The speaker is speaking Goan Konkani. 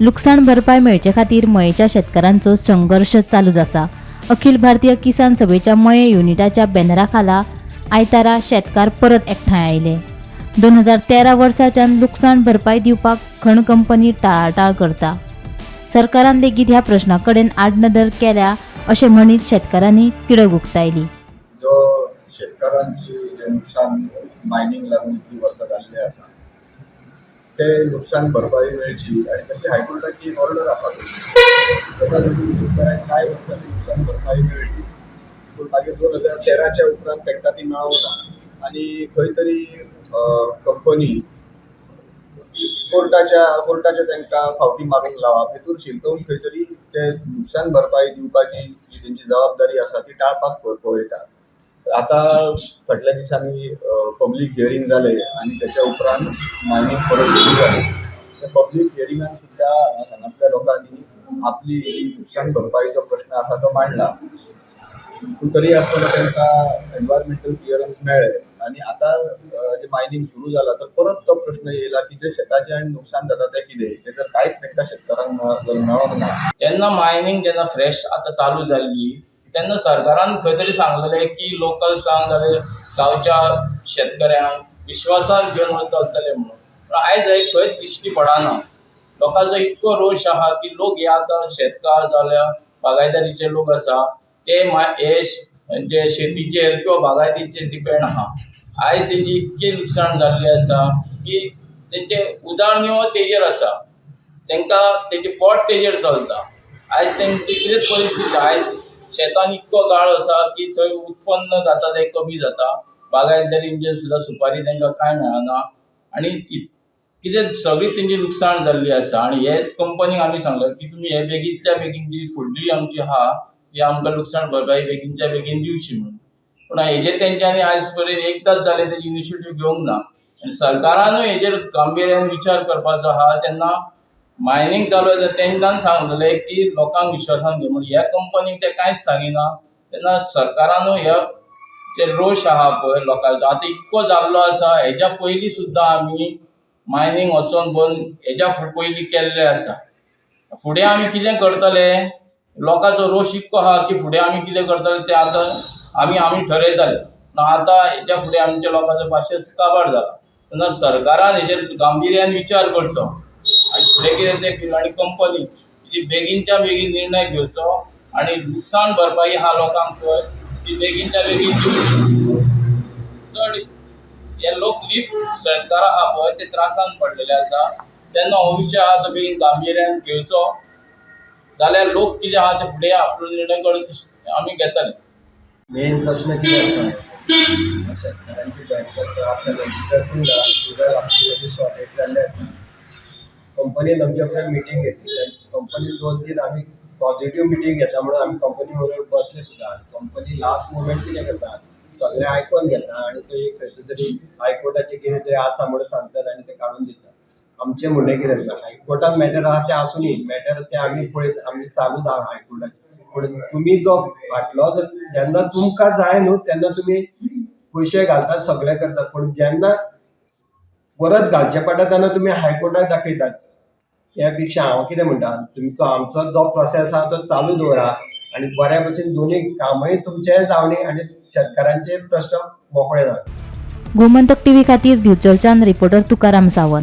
लुकसाण भरपाय मेळचे खातीर मयेच्या शेतकारांचो संघर्श चालूच आसा. अखिल भारतीय किसान सभेच्या मये युनिटाच्या बॅनरा खाला आयतारा शेतकार परत एकठांय आयले. 2013 वर्साच्यान लुकसाण भरपाय दिवपाक खण कंपनी टाळाटाळ करता. सरकारान लेगीत ह्या प्रश्ना कडेन आडनदर केल्या अशें म्हणीत शेतकारांनी तिडक उक्तायली. जो शेतकारांची जें नुकसान मायनींग लागून इतलीं वर्सां जाल्लें आसा, तें नुकसान भरपाई मेळची आनी तशी हायकोर्टाची एक ऑर्डर आसा. ताका लागून शेतकारांक कांय वर्सांनी नुकसान भरपाई मेळ्ळी, पूण मागीर 2013च्या उपरांत तांकां ती मेळोंक ना आनी खंय तरी कंपनी कोर्टाच्या तांकां फावटी मारूंक लावप, हितून शिरकून खंय तरी ते नुकसान भरपाई दिवपाची जी तेंची जबाबदारी आसा ती टाळपाक पळयता. आतां फाटल्या दिसांनी पब्लीक हियरींग जालें आनी त्याच्या उपरांत मायनींग परत सुरू जालें. त्या पब्लीक हियरिंगान सुद्दां हांगासल्या लोकांनी आपली जी नुकसान भरपाईचो प्रश्न आसा तो मांडला, पूण तरी आसतना तांकां एनवायरमेंटल क्लियरन्स मेळ्ळें आनी आतां जें मायनींग सुरू जाला, तर परत तो प्रश्न येयला की जे शेताचें आनी नुकसान जाता तें कितें, तें जर कांयच तांकां शेतकारांक जर मेळोंक ना. तेन्ना मायनींग जेन्ना फ्रेश आतां चालू जाल्ली तेन्ना सरकारान खंय तरी सांगलेलें की लोकल्सांक जाल्यार गांवच्या शेतकऱ्यांक विश्वासान घेवन चलतले म्हणून. पूण आयज हें खंयच दिश्टी पडना. लोकांचो इतको रोश आहा की लोक हे आतां शेतकार जाल्यार बागायदारीचे लोक आसा, ते हे जे शेतीचेर किंवा बागायतीचेर डिपेंड आहा. आयज तेंची इतकी लुकसाण जाल्ली आसा की तेंचे उदरनिर्वाह तेजेर आसा, तांकां तेजें पोट तेजेर चलता. आयज तेंची कितें परिस्थिती, आयज शेतान इतको गाळ आसा की थंय उत्पन्न जाता तें कमी जाता. बागायतदारींचेर सुद्दां सुपारी तांकां कांय मेळना आनी कितें सगळी तेंची लुकसाण जाल्ली आसा. आनी हे कंपनीक आमी सांगला की तुमी हे बेगीनच्या बेगीन जी फुडली आमची आहा ती आमकां लुकसाण भरपाई बेगीनच्या बेगीन दिवची म्हणून. पूण हेजेर तेंच्यांनी आयज पर्यंत एकदांच जालें तेजी इनिशिएटीव घेवंक ना. आनी सरकारानूय हेजेर गांभिर्यान विचार करपाचो आहा. तेन्ना मायनींग चालू आसा तेंच्यान सांगलें की लोकांक विश्वासान घे म्हूण, ह्या कंपनीक ते कांयच सांगिना. तेन्ना सरकारानूय ह्या जे रोश आहा पळय लोकांचो आतां इतको जाल्लो आसा, हेज्या पयलीं सुद्दां आमी मायनींग वचोन बंद हेज्या पयलीं केल्लें आसा. फुडें आमी कितें करतले, लोकांचो रोश इतको आहा की फुडें आमी कितें करतले तें आतां आमी ठरयतले. पूण आतां हेज्या फुडें आमच्या लोकांचो पाशेंस काबार जाला. तेन्ना सरकारान हेजेर गांभिर्यान विचार करचो आनी फुडें कितें तें आनी कंपनी जी बेगीनच्या बेगीन निर्णय घेवचो आनी लुकसाण भरपाई आहा लोकांक पळय ती बेगीनच्या बेगीन दिवची. चड हे लोक लीप शेतकार आहा पळय ते त्रासान पडलेले आसा. तेन्ना हो विशय आहा तो बेगीन गांभिर्यान घेवचो, जाल्यार लोक कितें आहा ते फुडें आपलो निर्णय करून आमी घेतले. मेन प्रश्न कितें आसा, शेतकारांची भयंकर त्रास जाले. उदक ना, उदक आमचे शॉर्टेज जाल्लें आसा. कंपनीन आमच्या कडेन मिटींग घेतली. कंपनीन दोन तीन आमी पॉझिटिव्ह मिटींग घेतला म्हणून आमी कंपनी बरोबर बसले सुद्दां. कंपनी लास्ट मोमेंट कितें करता, सगळें आयकोन घेता आनी तो एक खंयचो तरी हायकोर्टाचें कितें तरी आसा म्हणून सांगतात आनी ते काडून दितात. आमचें म्हणणें कितें आसा, हायकोर्टान मॅटर आहा तें आसुनी, मॅटर तें आमी पळयत, आमी चालूच आहा हायकोर्टान. पूण तुमी जो फाटलो जेन्ना तुमकां जाय न्हू तेन्ना तुमी पयशे घालतात, सगळें करतात, पूण जेन्ना परत घालचें पडटा तेन्ना तुमी हायकोर्टाक दाखयतात. त्या पेक्षा हांव कितें म्हणटा, तुमचो आमचो जो प्रोसेस आहा तो चालू दवरा आनी बऱ्या भशेन दोनूय कामय तुमचेंय जावनी आनी शेतकारांचे प्रश्न मोकळे जावं. गोमंतक टीव्ही खातीर दिवचलच्यान रिपोर्टर तुकाराम सावंत.